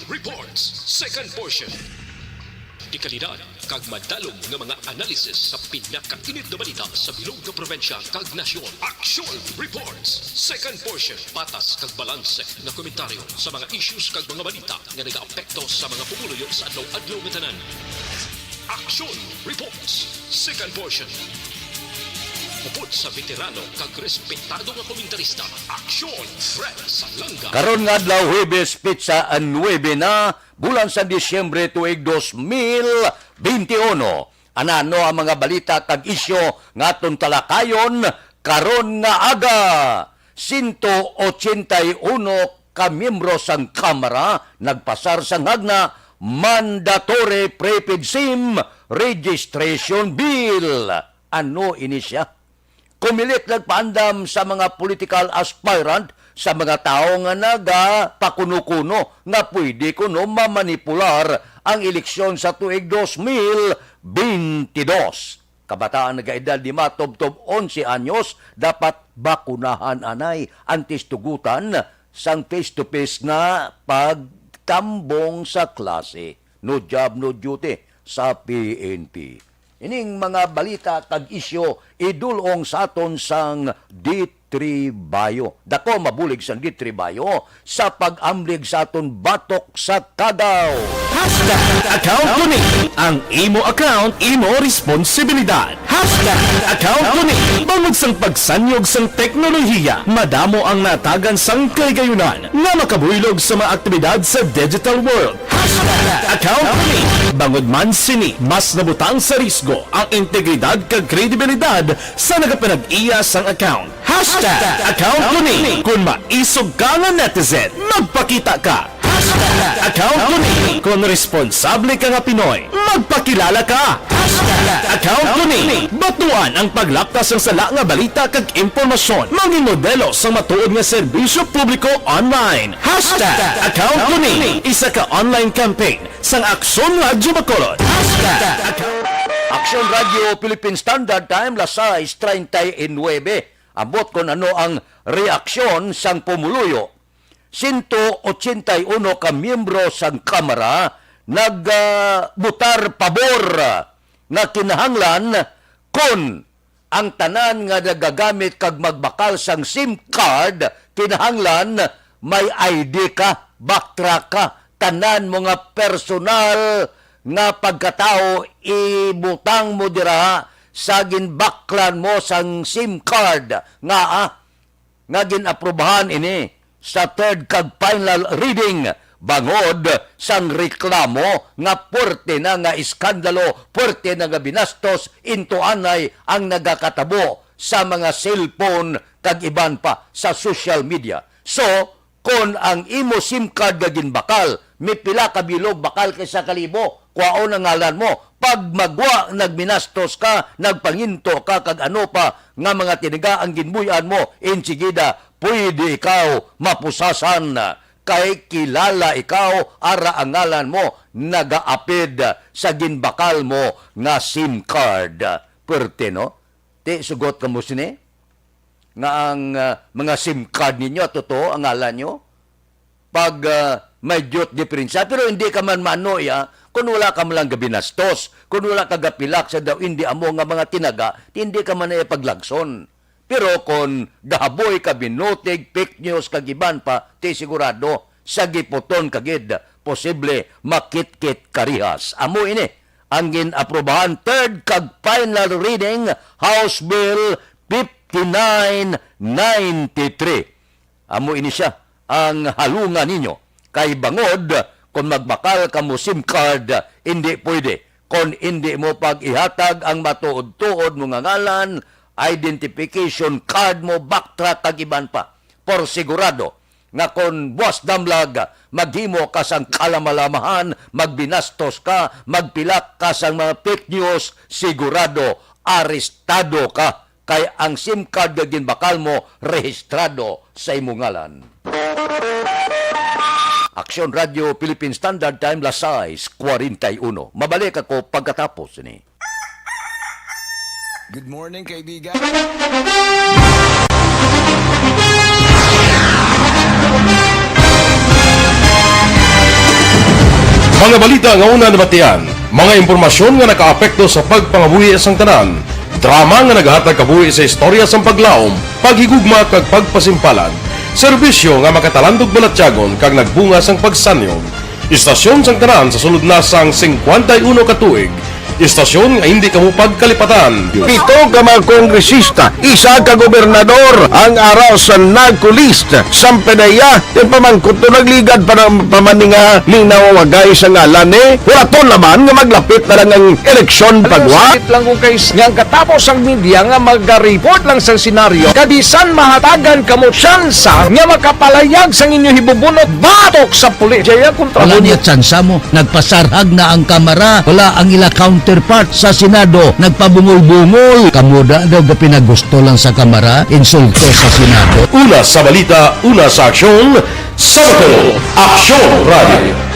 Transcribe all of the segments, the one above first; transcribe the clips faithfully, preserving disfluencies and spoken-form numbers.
Reports, second portion. Dekalidad kag madalom nga mga analisis sa pinakainit nga balita sa bilog nga probinsya kag nasyon. Action Reports, second portion. Patas kag balanse nga komentaryo sa mga issues kag mga balita nga nagaapekto sa mga pumuluyo sa adlaw-adlaw nga tanan. Action Reports, second portion. Upod sa veterano kag respetado nga komentarista, Action Fred Salanga. Karon nga adlaw, Huwebes, petsa nuebe na, bulan sa Disyembre, tuig dos mil benti uno. Anano ang mga balita kag isyu nga aton talakayon karon nga aga? Sento ochenta y uno ka miyembro sang Kamara nagpasar sang hagna, Mandatory Prepaid SIM Registration Bill. Ano ini sia? Kumilit nagpaandam sa mga political aspirant, sa mga tawo nga nagapakuno-kuno nga pwede kuno mamanipular ang eleksyon sa tuig dos mil benti dos. Kabataan nga edad lima tubtob onse anyos dapat bakunahan anay antes tugutan sang face-to-face nga pagtambong sa klase. No job, no duty sa P N P. Ining mga balita kag isyu idul-ong sa aton sang D three Bio. Dako mabulig sang D three Bio sa pag-amlig sa aton batok sa kagaw. Hashtag account ko ni. Ang imo account, imo responsibilidad. Hashtag account ko ni. Bangod sang pagsanyog sang teknolohiya, madamo ang natagan sang kahigayunan nga makabuylog sa mga aktibidad sa digital world. Hashtag account ko ni. Bangod man sini, mas nabutang sa risgo ang integridad kag kredibilidad sa nagapanag-iya sang account. Hashtag account ko ni. Kon maisog ka nga netizen, magpakita ka. Hashtag account ko ni. Kon responsable ka nga Pinoy, magpakilala ka. Hashtag account ko ni. Batuan ang paglaptas sang sala nga balita kag impormasyon. Mangin modelo sang matuod nga serbisyo publiko online. Hashtag account ko ni. Isa ka online campaign sang Aksyon Radyo Bacolod. Hashtag account. Aksyon Radyo Philippine Standard Time, las sais treinta y nueve. Ambot kon ano ang reaksyon sang pumuluyo. Sento ochenta y uno ka miyembro sang Kamara nagbutar pabor nga kinahanglan kon ang tanan nga nagagamit kag magbakal sang SIM card, kinahanglan may I D ka, backtrack ka, tanan mo nga personal nga pagkatawo ibutang mo dira sa ginbaklan mo sang SIM card nga, ah, nga gin-aprobahan ini sa third kag final reading bangod sang reklamo nga puwerte na nga iskandalo, puwerte na nga binastos, intuanay ang nagakatabo sa mga cellphone kag iban pa sa social media. So, kon ang imo SIM card nga ginbakal, may pila ka bilog, bakal kay sa kalibo, kwaon ang ngalan mo. Pag magwa, nagminastos ka, nagpanginto ka, kag ano pa nga mga tinaga ang ginbuy-an mo, insigida, pwede ikaw mapusasan. Kay kilala ikaw, ara ang ngalan mo, nagaapid sa ginbakal mo nga SIM card. Pwerte, no? Ti, sugot kamo sini? Nga ang, ah, mga SIM card ninyo, totoo ang ngalan nyo? Pag, ah, may diyot diferensya, pero hindi ka man maano, ya, kung wala ka man lang gabinastos, kung wala ka gapilak sa daw hindi amo nga mga tinaga, ti hindi ka man iya paglagson. Pero kung gahaboy ka, binutig, fake news, kag iban pa, ti sigurado, sa giputon ka gid, posible makitkit ka rihas. Amo ini ang gin-aprobahan third kag final reading, House Bill fifty-nine ninety-three. Amo ini sia ang halungan ninyo. Kay bangod, kung magbakal kamo SIM card, hindi pwede. Kung hindi mo pag-ihatag ang matuod-tuod mo nga ngalan, identification card mo, backtrack, kag iban pa. Por sigurado nga kon buwas damlag, maghimo ka sang kalamalamahan, magbinastos ka, magpilak ka sang mga fake news, sigurado, arestado ka. Kay ang SIM card nga ginbakal mo, rehistrado sa imo ngalan. Aksyon Radio Philippine Standard Time, las sais cuarenta y uno. Mabalik ako pagkatapos ni. Good morning, kaibigan. Mga balita nga una nabatian, mga impormasyon nga nakaapekto sa pagpangabuhi sang tanan, drama nga nagahatag kabuhi sa istorya sang paglaom, paghigugma kag pagpasimpalan, serbisyo nga makatalandog balatyagon kag nagbunga sang pagsanyog. Istasyon sang tanan sa sulod na sang singkwenta y uno ka tuig, istasyon nga hindi kamo pagkalipatan. Pito ka mga kongresista, isa ka gobernador ang ara sa NAGCO list. Sampanaya, ti pamangkot to nagligad pa ng pamaninga ni nawawagay sa ngalan ni. Wala to naman nga maglapit na lang ang eleksyon pagwa. Sakit lang kung kay nga ang katapos ang media nga magariport lang sa senaryo. Kabisan mahatagan kamo tsansa nga makapalayag sang inyo hibubunot batok sa pulis. Jaya kontra Wala mo niya tsansa mo. Nagpasarhag na ang Kamara. Wala ang ila counterpart sa Senado. Nagpabungol-bungol. Kamo da daw gapinagusto lang sa Kamara, insulto sa Senado. Una sa balita, una sa aksyon, sa Bacolod, Aksyon Radio.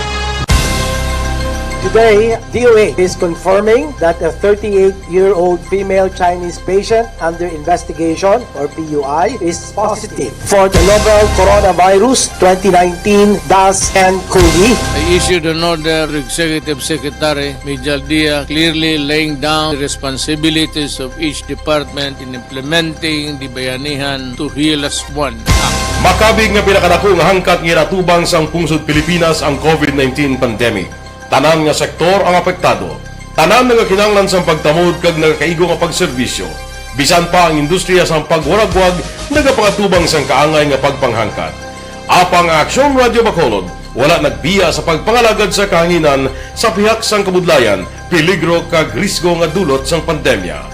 Today, D O A is confirming that a thirty-eight-year-old female Chinese patient under investigation, or P U I, is positive for the novel coronavirus twenty nineteen dash N cov. I issued an order to Executive Secretary Mijal Dia, clearly laying down the responsibilities of each department in implementing the Bayanihan to Heal As One Act. Makabig nga pinakadako nga hangkat nga ginatubang sang pungsod Pilipinas ang covid nineteen pandemic. Tanan nga sektor ang apektado. Tanan nagakinahanglan sang pagtamod kag nagakaigo nga pagserbisyo. Bisan pa ang industriya sang pagwaragwag nagapangatubang sang kaangay nga pagpanghangkat. Apang ang Aksyon Radio Bacolod wala nagbiya sa pagpangalagad sa kahanginan sa pihak sang kabudlayan, peligro kag risgo nga dulot sang pandemya.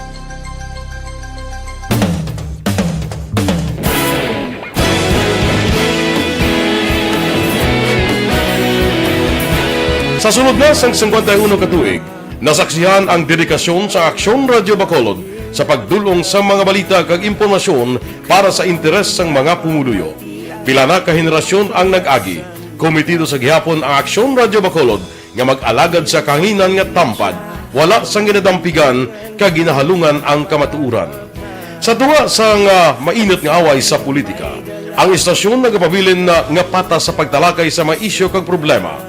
Sa sulod na sang singkwenta y uno ka tuig, nasaksihan ang dedikasyon sa Aksyon Radio Bacolod sa pagdul-ong sa mga balita kag impormasyon para sa interes sang mga pumuluyo. Pila na ka henerasyon ang nag-agi. Komitido sa gihapon ang Aksyon Radio Bacolod nga mag-alagad sa kahanginan nga tampad, wala sang ginadampigan kag ginahalungan ang kamatuoran. Sa tunga sang, ah, mainit nga away sa politika, ang istasyon nagapabilin na nga patas sa pagtalakay sa mga isyu kag problema.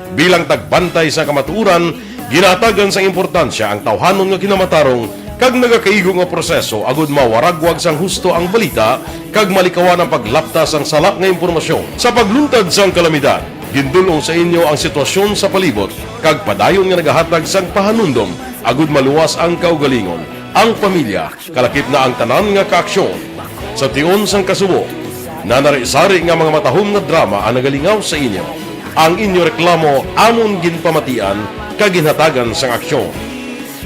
Bilang tagbantay sa kamatuoran, ginahatagan sang importansya ang tawhanon nga kinamatarong kag nagakaigo nga proseso agud mawaragwag sang husto ang balita kag malikawan ang paglapta sang sala nga impormasyon. Sa pagluntad sang kalamidad, gindul-ong sa inyo ang sitwasyon sa palibot kag padayon nga nagahatag sang pahanumdom agud maluwas ang kaugalingon, ang pamilya, kalakip na ang tanan nga kaaksyon. Sa tion sang kasubo, nanari-sari nga mga matahom nga drama ang nagalingaw sa inyo. Ang inyo reklamo amon ginpamatian kag ginhatagan sang aksyon.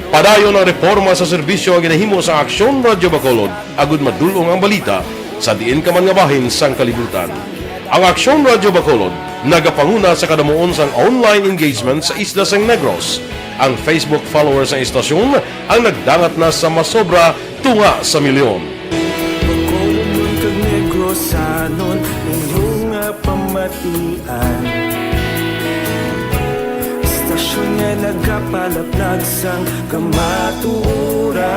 Padayon ang reporma sa serbisyo nga ginahimo sa Aksyon Radyo Bacolod agud madul-ong ang balita sa diin ka man nga bahin sang kalibutan. Ang Aksyon Radyo Bacolod nagapanguna sa kadamuon sang online engagement sa isla sang Negros. Ang Facebook followers sang istasyon ang nagdangat na sa masobra tunga sa milyon. Bacolodnon kag Negrosanon, inyo nga pamatian. Istasyon nga nagapalaplag sang kamatuoran.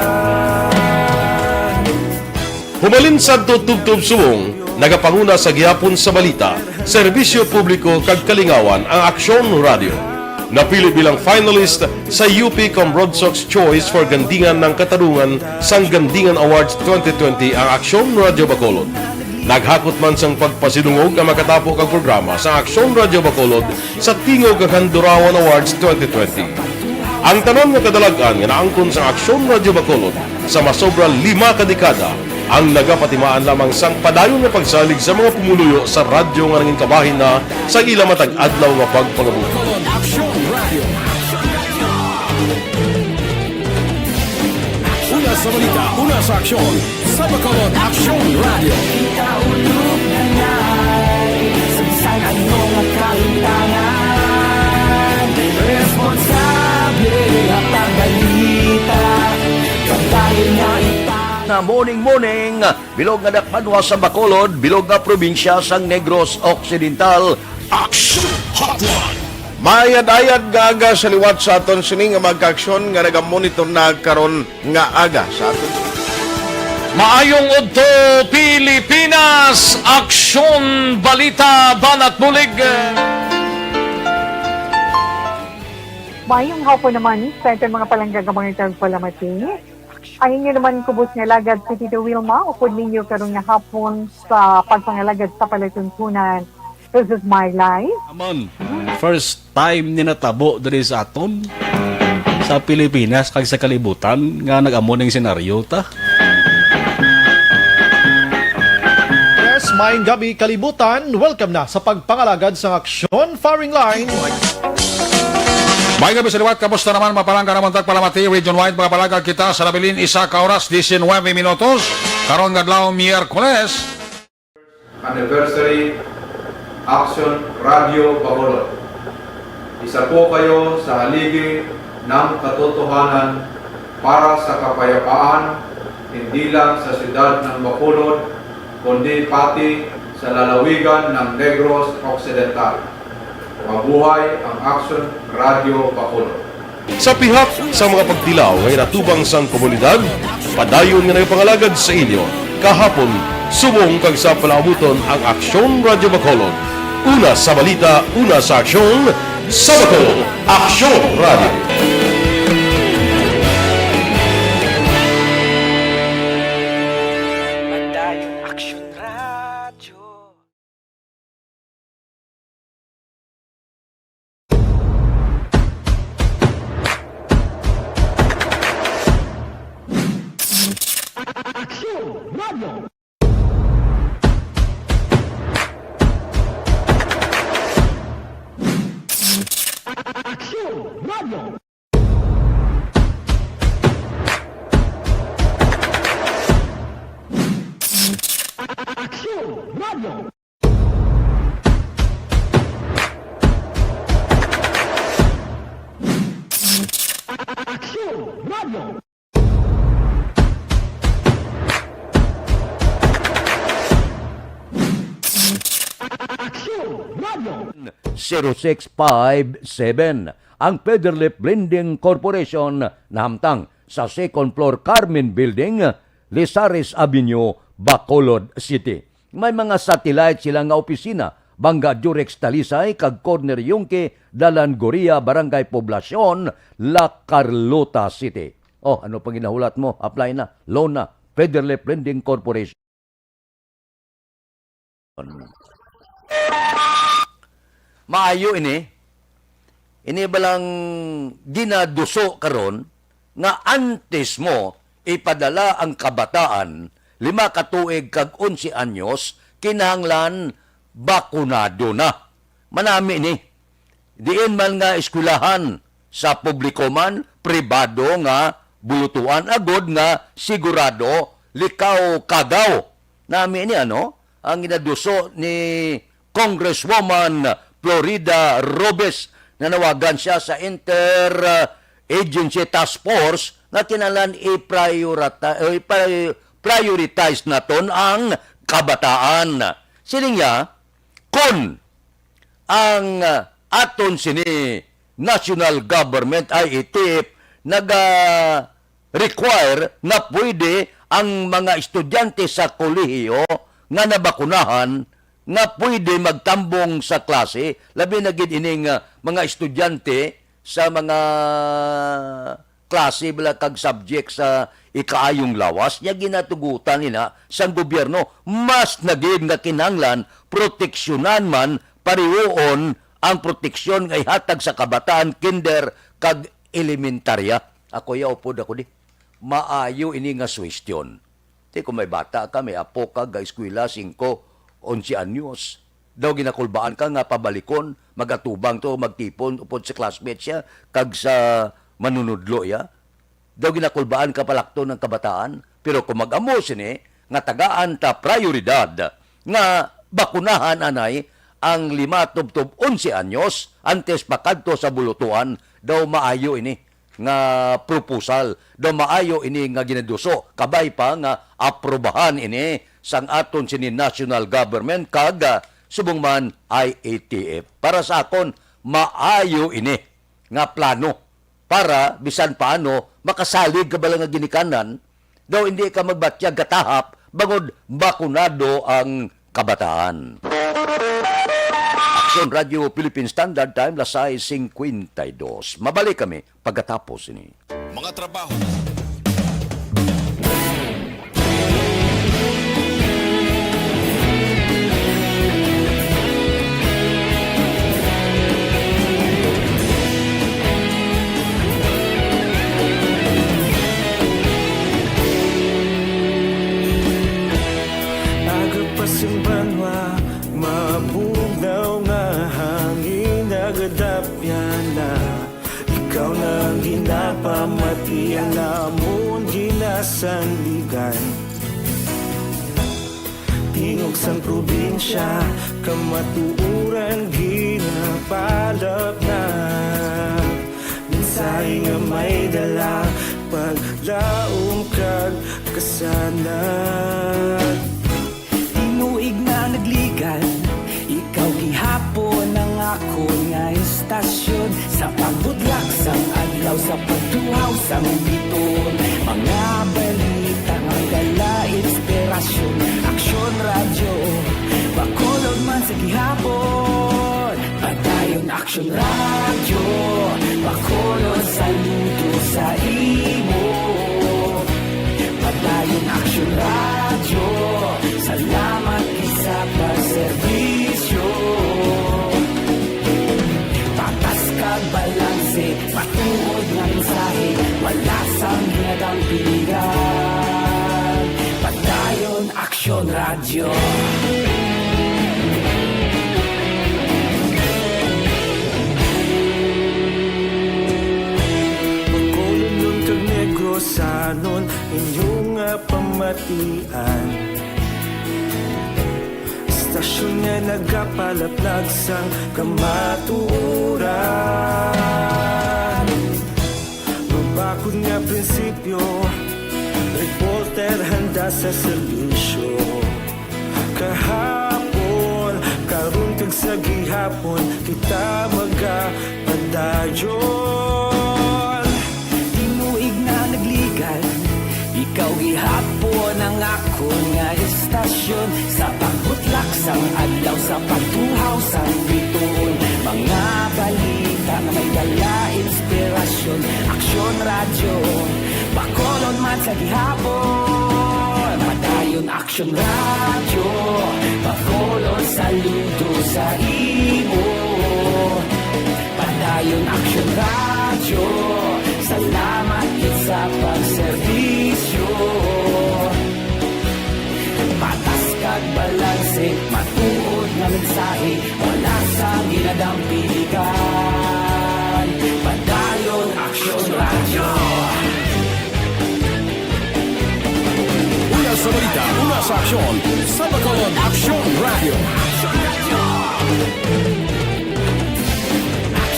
Humalin sadto tubtob subong, nagapanguna sa gihapon sa balita, serbisyo publiko kag kalingawan ang Aksyon Radyo. Napili bilang finalist sa U P Cambrodsoc's Choice for Gandingan ng Katarungan sang Gandingan Awards twenty twenty ang Aksyon Radyo Bacolod. Naghakot man sang pagpasidungog ang makatapo kag programa sa Aksyon Radyo Bacolod sa Tingog kag Handurawan Awards twenty twenty. Ang tanan nga kadalag-an nga naangkon sang Aksyon Radyo Bacolod sa masobra lima ka dekada ang nagapatimaan lamang sang padayon nga pagsalig sa mga pumuluyo sa radyo nga nangin kabahin na sa ila matag adlaw nga pagpangabuhi. Bacolod Aksyon Radio. Una sa balita, una sa aksyon, sa Bacolod Aksyon Radio. Ikaulog na ngay, sa bisan ano nga kahimtangan, responsable nga pagbalita, kabahin nga ita- Na morning, morning, bilog nga dakbanwa sa Bacolod, bilog nga probinsya sang Negros Occidental. Action Hotline. Maayad-ayad nga aga sa liwat sa aton sini nga mga kaaksyon nga nagamonitor na karon nga aga sa aton. Maayong udto, Pilipinas! Aksyon, balita, banat bulig. Mayong hapon naman sa aton mga palangga nga mga tagpalamati. Ang inyo naman kubos nga alagad si Tito Wilma, upod ninyo karon nga hapon sa pagpangalagad sa palatuntunan. This is my life. Amon, first time ni natabo diri sa aton, sa Pilipinas kag sa kalibutan nga nag-amo ning senaryo ta. Yes, maayong gabi, kalibutan. Welcome na sa pagpangalagad sang Aksyon Firing Line. May gabi sa liwat, kamusta naman, mapalangga naman tagpalamati, region-wide, mga palangga kita sa nabilin, isa ka oras, diecinuebe minutos, karon nga adlaw, Miyerkules. Anniversary, Aksyon Radio Bacolod. Isa po kayo sa haligi ng katotohanan para sa kapayapaan, hindi lang sa siyudad ng Bacolod, kundi pati sa lalawigan ng Negros Occidental. Mabuhay ang Aksyon Radio Bacolod. Sa pihak sa mga pagtilaw nga ginatubang sang komunidad, padayon nga nagapangalagad sa inyo kahapon, subong kag sa palaabuton ang Aksyon Radio Bacolod. Una sa balita, una sa aksyon, sa Bacolod, Aksyon Radio. Padayon Aksyon Radio. Aksyon Radio. Aksyon Radio. Aksyon Radio. Aksyon Radio. Aksyon Radio. Zero six five seven. Ang Federlip Lending Corporation nahamtang sa second floor Carmen Building, Lizares Avenue, Bacolod City. May mga satellite sila nga opisina, Banga Durex Talisay kag Corner Yungque, Dalan Goria, Barangay Poblacion, La Carlota City. Oh, ano pang ginahulat mo? Apply na. Loan na. Federlip Lending Corporation. Maayo ini. Ini balang ginaduso karon nga antes mo ipadala ang kabataan, lima ka tuig kag onse anyos, kinahanglan bakunado na. Manami ni. Diin man nga eskwelahan, sa publiko man, pribado nga bulutuan, agod nga sigurado, likaw kagaw. Nami ni, ano, ang ginaduso ni Congresswoman Florida Robes, nanawagan siya sa Inter-Agency Task Force nga kinahanglan i-priorita-, eh, pri-, prioritize naton ang kabataan. Siling niya, kon ang, ah, aton sini national government, I A T F, naga-require nga pwede ang mga estudyante sa kolehiyo nga nabakunahan nga pwede magtambong sa klase, labi na gid ining, ah, mga estudyante sa mga klase bala kag subject sa ikaayong lawas, nya ginatugutan nila sang gobyerno. Mas na gid nga kinahanglan proteksyonan man, parehoon ang proteksyon nga ihatag sa kabataan, kinder kag elementarya. Ako ya, upod ako di. Maayo ini nga suwestyon. Ti kung may bata ka, may apo ka, ga-eskwela, singko, onse anyos. Daw ginakulbaan ka nga pabalikon, magatubang to, magtipon upod sa classmates siya, kag sa manunudlo iya. Daw ginakulbaan ka palakton ang kabataan. Pero kung mag-amo sini, nga tagaan ta prioridad, nga bakunahan anay ang lima tubtob onse anyos antes pa kadto sa bulutuan, daw maayo ini nga proposal. Daw maayo ini nga ginaduso, kabay pa nga aprobahan ini sang aton sini national government kag, ah, subong man I A T F. Para sa akon, maayo ini nga plano para bisan paano makasalig ka bala nga ginikanan, daw hindi ka magbatyag katahap bangod bakunado ang kabataan. Radyo Philippine Standard Time, las sais cincuenta y dos. Mabalik kami pagkatapos ini. Mga trabaho. Aga pa sing banwa, mabugnaw nga hangin, nagadapyan na. Ikaw na ang ginapamati, ang amon ginasandigan. Tingog sang probinsya, kamatuoran ginapalapnag. Mensahe nga may dala, paglaom kag kasanag. Tinuig na nagligan, ikaw gihapon ang akon nga istasyon. Sa pagbutlak sang adlaw, sa pagtuhaw sang biton, mga balita nga may dala inspirasyon. Aksyon Radyo, Bacolod man sa gihapon. Padayon Aksyon Radyo, Bacolod, saludo sa imo. Padayon Aksyon Radyo, salamat gid sa pagserbisyo. Patas kag balanse, matuod nga mensahe, wala sang ginadampigan. Padayon Aksyon Radyo. Bacolodnon kag Negrosanon, inyo nga pamatian. Istasyon nga nagapalaplag sang kamatuoran. Mabakod nga prinsipyo, reporter handa sa serbisyo. Kahapon, karon kag sa gihapon, kita magapadayon. Tinuig na nagligan, ikaw gihapon ang akon nga istasyon. Sa pagbutlak sang adlaw, sa pagtuhaw sang bituon, mga balita nga may dala inspirasyon. Aksyon Radyo, Bacolod man sa gihapon. Padayon Aksyon Radyo, Bacolod, saludo sa imo. Padayon Aksyon Radyo, salamat gid sa pagserbisyo. Patas kag balanse, matuod nga mensahe, wala sang ginadampigan. Padayon Aksyon Radyo. Una sa balita, una sa aksyon, sa Bacolod Aksyon Radyo.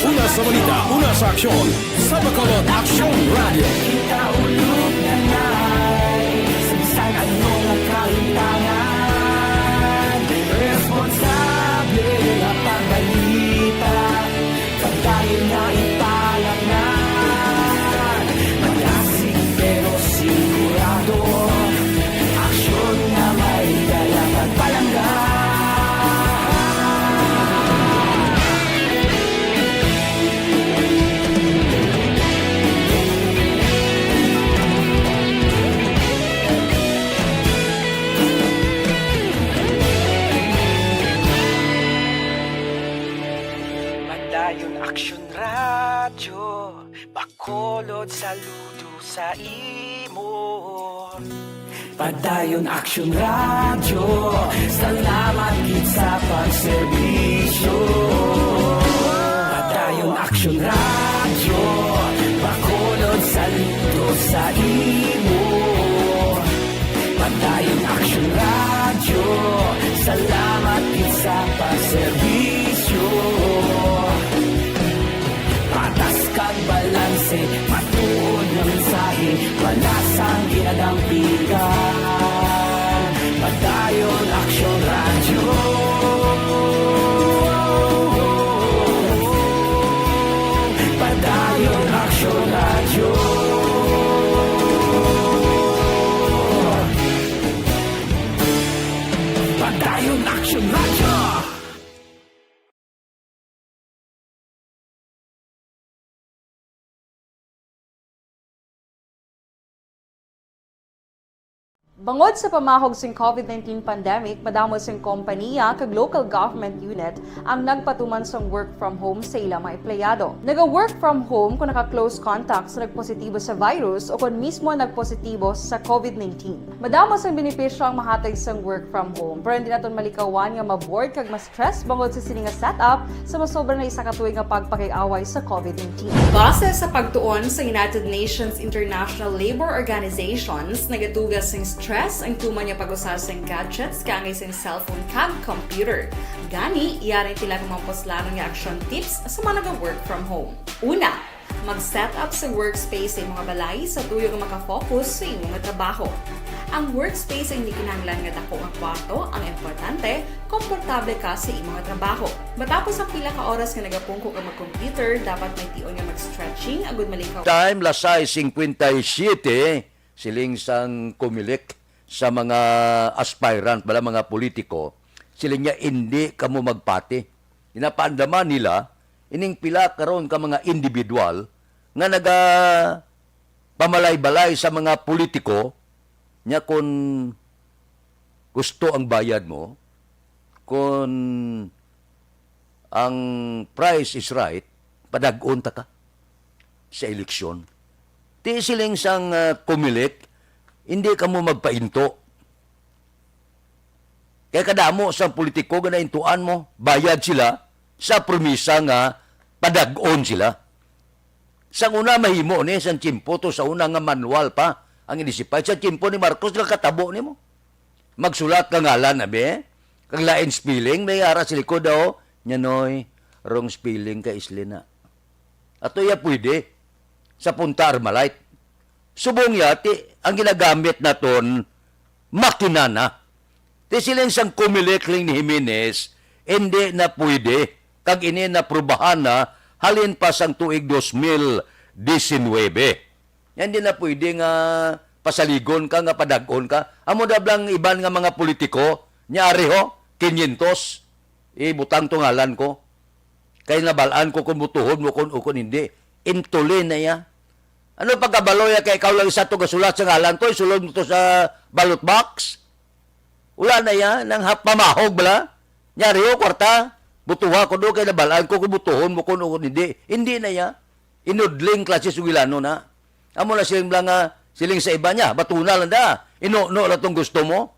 Una sa balita, una sa aksyon, sa Bacolod Aksyon Radyo. Kita ulog na nai, sa bisan ano nga kahitangan, responsable nga pagbalita. Padayon nga ipalapngan, malasig pero sigurado. Aksyon nga may dala pagpalangga. Padayon Aksyon Radyo, Bacolod, saludo sa imo. Padayon Aksyon Radyo, salamat gid sa pagserbisyo. Padayon Aksyon Radyo, Bacolod, saludo sa imo. Padayon Aksyon Radyo, salamat gid sa pagserbisyo. Patas kag balanse, matuod nga mensahe, wala sang ginadampigan. Padayon Aksyon Radyo. Padayon Aksyon Radyo. Padayon Aksyon Radyo. Bangod sa pamahog sing COVID nineteen pandemic, madamo sing kompaniya kag local government unit ang nagpatuman sang work from home sa ila mga empleyado. Naga-work from home kon naka-close contact sa nagpositibo sa virus o kon mismo nagpositibo sa COVID nineteen. Madamo sang benepisyo ang mahatag sang work from home, pero hindi naton malikawan nga ma-bored kag ma-stress bangod sa sini nga setup sa masobra na isa ka tuig nga pagpakig-away sa COVID nineteen. Base sa pagtuon sa United Nations International Labour Organizations, nagatugas sing stress ang tuman nga pag-usa sing gadgets kaangay sing cellphone kag computer. Gani, yari sila kung mga puslanon nga action tips sa mga naga-work from home. Una, mag-set up sa workspace sa imong balay sa tuyo nga makafocus sa imong trabaho. Ang workspace ay hindi kinahanglan nga dako nga kwarto, ang importante, komportable ka sa imong trabaho. Matapos ang pila ka oras nga nagapungko ka mag-computer, dapat may tion nga mag-stretching agud malikaw. Time, las sais cincuenta y siete, siling sang Comelec sa mga aspirant, bala, mga politiko, siling niya, "Indi kamo magpati." Ginapaandaman nila ining pila karon ka mga individual nga naga pamalay-balay sa mga politiko niya, kun gusto ang bayad mo, kun ang price is right, padag-on ta ka sa eleksyon. Ti siling sang, ah, Comelec, hindi kamo magpainto. Kay kadamo sang politiko nga naintuan mo, bayad sila sa promisa nga padag-on sila. Sang una mahimo ni, sang tiyempo to, sa una nga manual pa ang inisipay. Sa tiyempo ni Marcos, nakatabo nimo. Magsulat ka ngalan, abi, kag lain spelling, may ara sa likod, oh, "Nyanoy, wrong spelling ka, Islin, na." Ato iya pwede sa Punta Armalite. Subong yati, ang ginagamit naton, makina na. Ti siling sang Comelec ling ni Jimenez, hindi na pwede, kag ini naprubahan na halin pa sang tuig dos mil disinwebe. Yan, di na pwede nga pasaligon ka, nga padag-on ka. Amo na blang iban nga mga politiko, nya ari ho, quinientos, ibutang to ngalan ko. Kay nabal-an ko kung butuhon mo kon, o kon hindi. Intulin na iya. Ano pagkabalo ya kay ikaw lang isa to gasulat sa ngalan to, isulod mo to sa ballot box? Wala na iya, nang hap-, pamahog bala. Nyari, oh, kwarta, butuha ko do kay nabal-an ko kung butuhon mo kuno kung hindi. Hindi na iya. Inudling klase sugilano na. Amo na siling lang nga, siling sa iba niya, batuna lang da. Inuno lang tong gusto mo.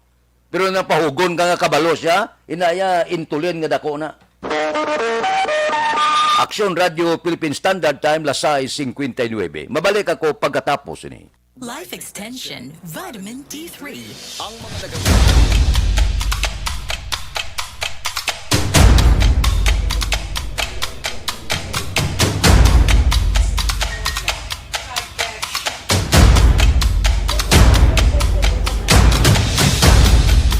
Pero nang pahugon ka nga kabalo siya, ina iya, intulin nga dako na. Aksyon Radio Philippine Standard Time, las sais cincuenta y nueve. Mabalik ako pagkatapos ini. Life Extension Vitamin D three. Ang mga nag-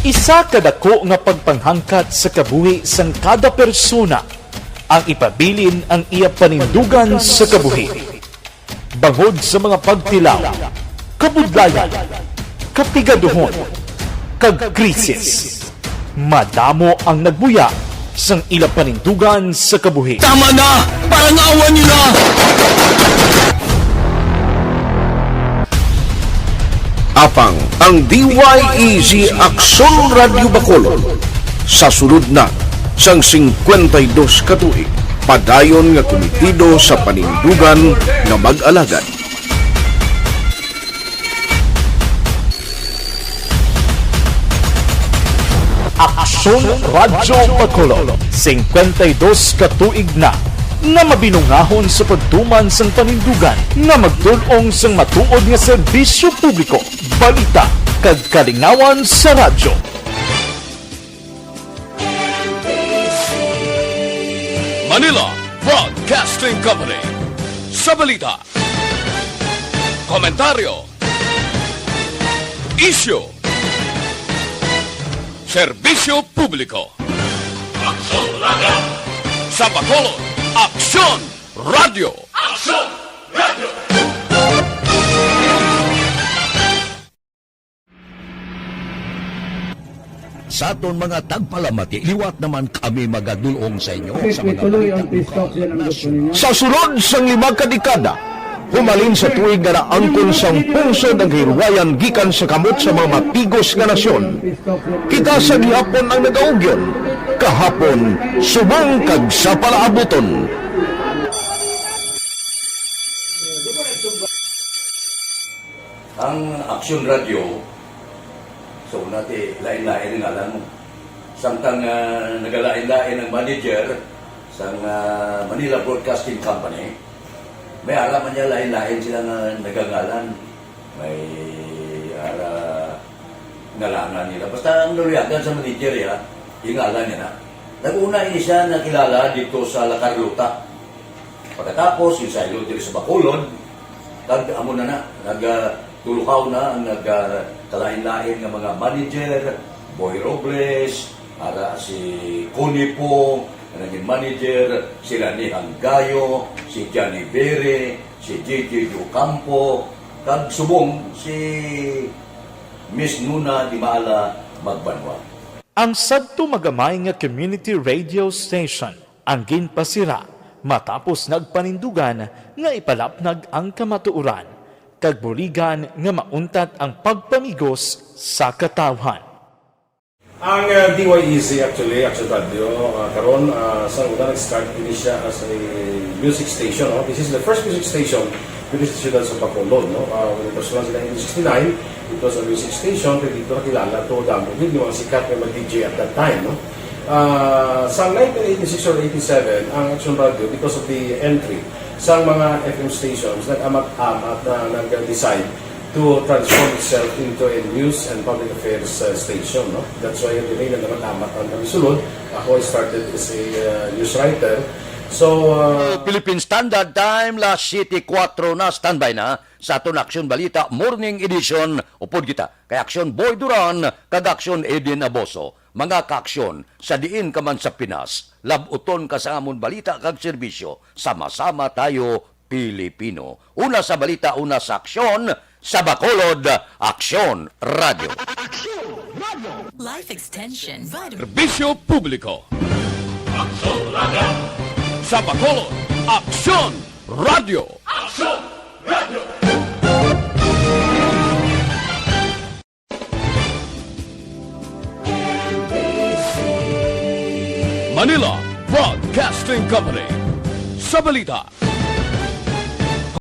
Isa ka dako nga pagpanghangkat sa kabuhi sang kada persona ang ipabilin ang iya panindugan sa kabuhi. Bangod sa mga pagtilaw, kabudlayan, kapigaduhon, kag krisis, madamo ang nagbuya sang ila panindugan sa kabuhi. Tama na! Parangawan niyo na! Apang ang D Y E G Aksyon Radyo Bacolod sa sulod na sang singkwenta y dos ka tuig, padayon nga kumitido sa panindugan nga mag-alagad. Aksyon Radyo Bacolod, singkwenta y dos ka tuig na nga mabinungahon sa pagtuman sang panindugan nga magtul-ong sang matuod nga serbisyo publiko, balita, kag kalingawan sa radyo. Manila Broadcasting Company. Sa balita, komentaryo, isyu, serbisyo publiko. Aksyon Radyo! Sa Bacolod, Aksyon Radyo! Aksyon Radyo! Sa aton mga tagpalamati, liwat naman kami magadul-ong sa inyo sa mga balita lokal, nasyonal. Sa sulod sang lima ka dekada, Humalin sa tuig nga naangkon sang pungsod ang kahilwayan gikan sa kamot sa mga mapigos nga nasyon, kita sa gihapon ang nagaugyon, kahapon, subong kag sa palaabuton. Ang Aksyon Radio, so, nati, lain-lain ang ngalan mo. Samtang, ah, nagalain-lain ang manager sang, ah, Manila Broadcasting Company, may ara man niya lain-lain sila nga nagangalan. May ara ngalangan nila. Basta ang naluyagan sa manager, ya, yung ngalan niya na. Nag-una ini siya nakilala dito sa La Carlota. Pagkatapos, yung saylo diri sa Bacolod, kag amo na na, nag, ah, tulukaw na ang nag, ah, kalain-lain nga mga manager, Boy Robles, ara si Connie Po, nga naging manager, si Rani Hanggayo, si Johnny Bere, si J J Ocampo, kag subong si Miss Nuna Dimala Magbanwa. Ang sadto magamay nga community radio station ang ginpasira matapos nagpanindugan nga ipalapnag ang kamatuoran kag buligan nga mauntat ang pagpamigos sa katawhan. Ang, uh, D Y E Z, actually, Action Radio, uh, karon, uh, sa una nag-start ini siya as a music station, no? This is the first music station dito sa siyudad sa Bacolod, no? Uh, when it was launched in nineteen sixty-nine, it was a music station, pero dito nakilala to, damo din yung mga sikat nga mga D J at that time, no? Uh, sa nineteen eighty-six or eighty-seven, ang Action Radio, because of the entry sa mga F M stations, nag-amat-amat na nag-decide to transform itself into a news and public affairs, uh, station, no? That's why, yung name na naman, amat ang kami sulod. Ako, I started as a, uh, news writer. So, uh, Philippine Standard Time, las siyete kuwatro na, standby na sa aton Aksyon Balita Morning Edition. Upod kita kay Aksyon Boy Duran kag Aksyon Edin Aboso. Mga kaaksyon, sa diin ka man sa Pinas, labuton ka sa amon balita kag serbisyo. Sama-sama tayo, Pilipino. Una sa balita, una sa aksyon, sa Bacolod, Aksyon Radio. Life Extension Vitamin. Serbisyo publiko. Aksyon Radio. Sa Bacolod, Aksyon Radio. Aksyon Radio. Manila Broadcasting Company. Sa balita,